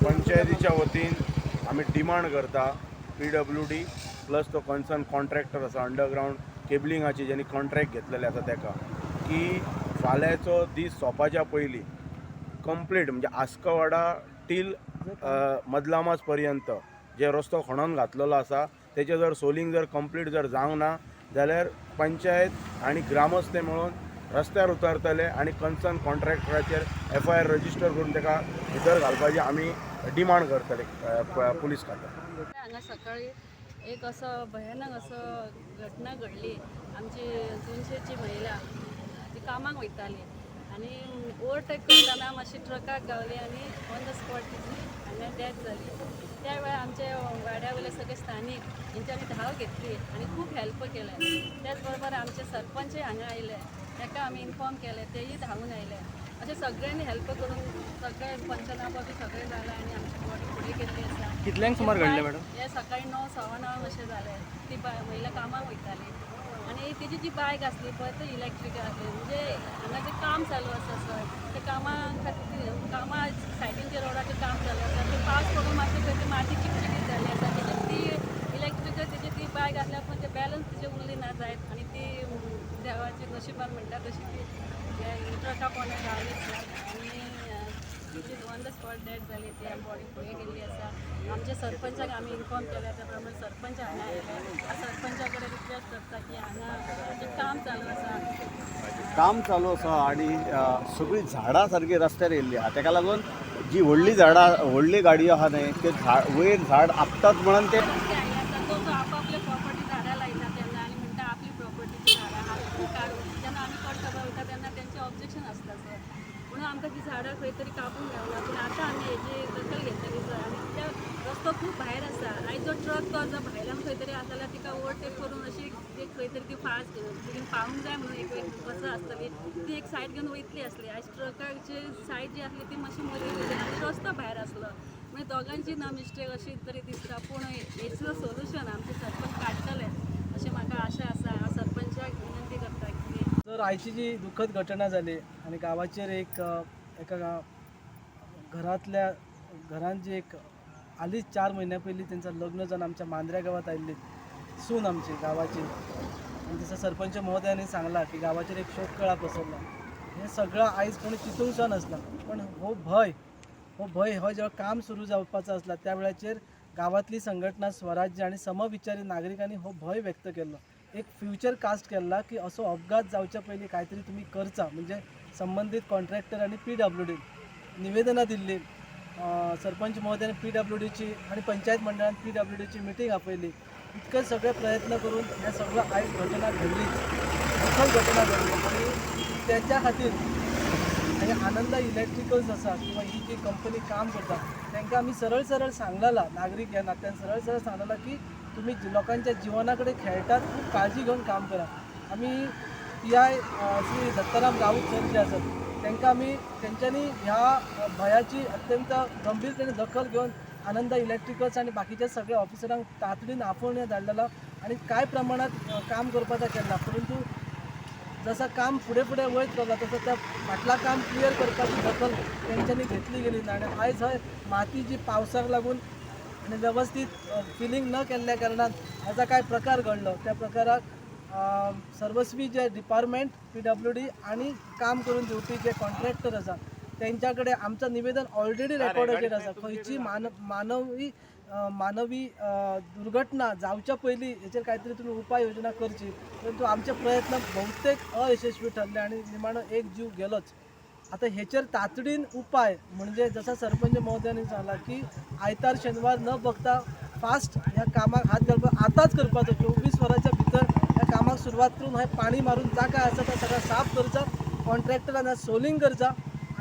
पंचायतीच्या वतीन आमी डिमांड करता पीडब्ल्यूडी प्लस तो कन्सर्न कॉन्ट्रॅक्टर आसा अंडरग्रावंड केबलिंगाची ज्यांनी कॉन्ट्रॅक्ट घेतलेले आसा तेका की फाल्यांचो दीस सोंपाच्या पयलीं कंप्लीट म्हणजे आस्कवाडा टील मदलामास पर्यंत जे रस्तो खणोन घातलेलो आसा तेचे जर सोलिंग जर कंप्लीट जर जावंक ना जाल्यार पंचायत आनी ग्रामस्थ मेळून रस्त्यार उतरतले आनी कन्सर्न कॉन्ट्रॅक्टराचेर एफआयआर रजिस्टर करून ताका भितर घालपाची आमी डिमांड करतले पुलीस खात्याक. हांगा सकाळी एक असो भयानक असो घटना घडली. आमची जुनशेची महिला ती कामाक वयताली आनी ओवरटेक करतना मातशी ट्रकाक गावली आनी ऑन the spot तिची हांगा डॅथ जाली. त्या वेळार आमचे वाड्या वयले सगळे स्थानीक हेंच्यांनी धांव घेतली आनी खूब हेल्प केलें. त्याच बरोबर आमचे सरपंचय हांगा आयले, ताका आमी इन्फॉर्म केलें, तेय धांवून आयले. अशें सगळ्यांनी हेल्प करून सगळे पंचनामा बी सगळें जालें आनी आमची बॉडी फुडें गेल्ली आसा. कितल्यांक सुमार घडलें मॅडम? हे सकाळी 9 9:15 अशें जालें. ती बाय महिला कामाक वयताली आनी तिजी जी बायक आसली पळय ती इलेक्ट्रीक आसली. म्हणजे हांगा जें काम चालू आसा सर, ते कामा खातीर कामा सायडीन जे रोडाचें काम चालू आसा ते पावस पडून मातशें खंय ती माती चिकचिकीत जाल्ली आसा. तेजेर ती इलेक्ट्रीकल तिजी ती बायक आसल्यार पण ते बॅलन्स तिजें उरली ना जायत आनी ती देवाचे नशिबान म्हणटा तशी ती ट्रका पोंदा गावली सर आनी तिची ऑन the spot death जाली. ती बॉडी फुडें गेल्ली आसा. आमच्या सरपंचाक आमी इन्फॉर्म केल्या, त्या प्रमाणे सरपंच हांगा आयले. सरपंचा कडेन रिक्वेस्ट करता की हांगा जें काम चालू आसा. काम चालू आसा आणि सगळीं झाडां सारकीं रस्त्यार येयल्ली आहा. तेका लागून जी व्हडली झाडां, व्हडली गाडयो आहा न्हय, ते झाड वयर झाड आपतात म्हणून ते रस्ते आयले आसा तो तो आपापले प्रॉपर्टी झाडां लायता तेन्ना आनी म्हणटा आपली प्रॉपर्टीची झाडां आहा काडून. जेन्ना आमी कोर्ट वयता तेन्ना तेंचें ऑब्जेक्शन आसता सर, म्हणून आमकां ती झाडां खंय तरी कापून घेवना. पूण आतां आमी हेजी दखल घेतली सर आनी त्या रस्तो खूब भायर आसा. आयज जो ट्रक तो जर भायल्यान खंय तरी आसा जाल्यार तिका ओवरटेक करून अशी ती खंय तरी ती फास्ट बेगीन पावूंक जाय म्हणून एक एक बसां आसतली ती एक सायड घेवन वयतली आसली. आयज ट्रकाची सायड जी आसली ती मातशी मदीं गेली आनी रस्तो भायर आसलो, म्हणजे दोगांची ना मिस्टेक अशी तरी दिसता. पूण हेचो सोल्युशन आमचे सरपंच काडटले अशें म्हाका आशा आसा. हांव सरपंचाक विनंती करता की तर आयची जी दुःखद घटना जाली आनी गांवाचेर एक एका घरांतल्या घरान जी एक हालींच 4 म्हयन्या पयलीं तेंचो लग्न जावन आमच्या मांद्र्या गांवांत आयिल्ली सून आमची गांवाची आनी तसो सरपंच महोदयांनी सांगलां की गांवाचेर एक शोक कळा पसरला. हें सगळं आयज कोणी चिंतूंक सुद्दां नासलां, पण हो भंय हो जेव्हा काम सुरू जावपाचो आसला त्या वेळाचेर गांवांतली संघटना स्वराज्य आनी समविचारी नागरिकांनी हो भंय व्यक्त केल्लो, एक फ्युचर कास्ट केल्ला की असो अपघात जावच्या पयलीं कांय तरी तुमी करचा. म्हणजे संबंदीत कॉन्ट्रॅक्टर आनी पीडब्ल्यूडी निवेदनां दिल्ली. सरपंच महोदयान पीडब्ल्यूडीची आनी पंचायत मंडळान पीडब्ल्यूडीची मिटींग आपयली. इतके सगळे प्रयत्न करून हे सगळं आयज घटना घडली, दुखद घटना घडली. आनी त्याच्या खातीर आनी आनंदा इलेक्ट्रिकल्स आसा किंवा ही जी कंपनी काम करता तांकां आमी सरळ सरळ सांगलेलां, नागरीक ह्या नात्यान सरळ सरळ सांगलेलां की तुमी लोकांच्या जिवना कडेन खेळटात, खूब काळजी घेवन काम करा. आमी पीआय श्री दत्ताराम राऊत सर जे आसात तांकां आमी तेंच्यांनी ह्या भंयाची अत्यंत गंभीरतेने दखल घेवन आनंदा इलेक्ट्रिकल्स आनी बाकीच्या सगळ्या ऑफिसरांक तातडीन आपोवणें धाडलेलां आनी कांय प्रमाणात काम करपाचो केला. परंतु जसं काम फुडें फुडें वयत रावला तसं त्या फाटलां काम क्लियर करपाची दखल तेंच्यांनी घेतली गेली ना. आनी आयज हय माती जी पावसाक लागून आनी वेवस्थीत फिलींग न केल्ल्या कारणान हाचा काय प्रकार घडलो, त्या प्रकाराक सर्वस्वी जे डिपार्टमेंट पीडब्ल्यूडी आनी काम करून दिवपी जे कॉन्ट्रॅक्टर आसा तेंच्या कडेन आमचं निवेदन ऑलरेडी रेकॉर्डाचेर आसा. खंयची मानवी दुर्घटना जावच्या पयलीं हेचेर कांयतरी तुमी उपाय योजना करची. परंतु आमचे प्रयत्न बहुतेक अयशस्वी ठरले आनी निमाणो एक जीव गेलोच. आतां हेचेर तातडीन उपाय म्हणजे जसं सरपंच महोदयांनी सांगला की आयतार शेनवार न बघता फास्ट ह्या कामाक हात घालपाक आतांच करपाचो. 24 वरांच्या भितर ह्या कामाक सुरवात करून हें पाणी मारून जा काय आसा तें सगळें साफ करचा, कॉन्ट्रॅक्टरान सोलिंग करचा.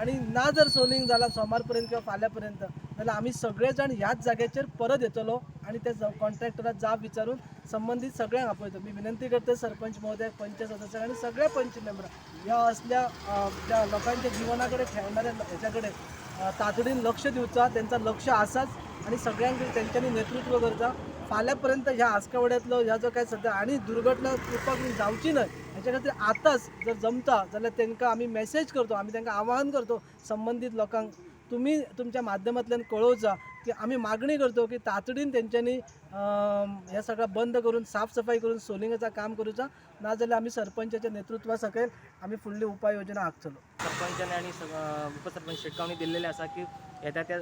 आनी ना जर सोलिंग जाला सोमार पर्यंत किंवा फाल्यां पर्यंत जाल्यार आमी सगळे जाण ह्याच जाग्याचेर परत येतलो आनी त्या कॉन्ट्रॅक्टराक जाब विचारून संबंदीत सगळ्यांक आपयतो. मी विनंती करते सरपंच महोदयाक, पंच सदस्यांक आनी सगळ्या पंच मेंबरांक, ह्या असल्या ज्या लोकांच्या जिवना कडेन खेळणाऱ्या हेच्या कडेन तातडीन लक्ष दिवचा. तेंचा लक्ष आसाच आनी सगळ्यांक तेंच्यांनी नेतृत्व करचा. फाल्यां पर्यंत ह्या आस्कावड्यांतलो ह्या जो काय सद्या आनी दुर्घटना कृपा करून जावची न्हय हेच्या खातीर आतांच जर जमता जाल्यार तांकां आमी मॅसेज करतो, आमी तांकां आवाहन करतो संबंदीत लोकांक तुमी तुमच्या माध्यमांतल्यान कळोवचा की आमी मागणी करतो की तातडीन तेंच्यांनी हें सगळें बंद करून साफ सफाई करून सोलिंगाचा काम करूचा, नाजाल्यार आमी सरपंचाच्या नेतृत्वा सकयल आमी फुडली उपाय योजना आंखतलो. सरपंचाने आणि उपसरपंच शेटगांवनी दिल्लेले आसा की येता त्या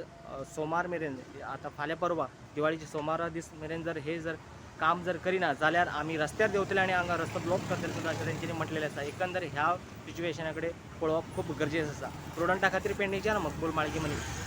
सोमार मेरेन, आतां फाल्यां परवा दिवाळीचे सोमारा दीस मेरेन जर हे जर काम जर करिना जाल्यार आमी रस्त्यार देंवतले आनी हांगा रस्तो ब्लॉक करतले सुद्दां अशें तेंच्यांनी म्हटलेलें आसा. एकंदर ह्या सिच्युएशना कडेन पळोवप खूब गरजेचें आसा. प्रुडंटा खातीर पेडणेच्यान मकबूल माळगी मनीस.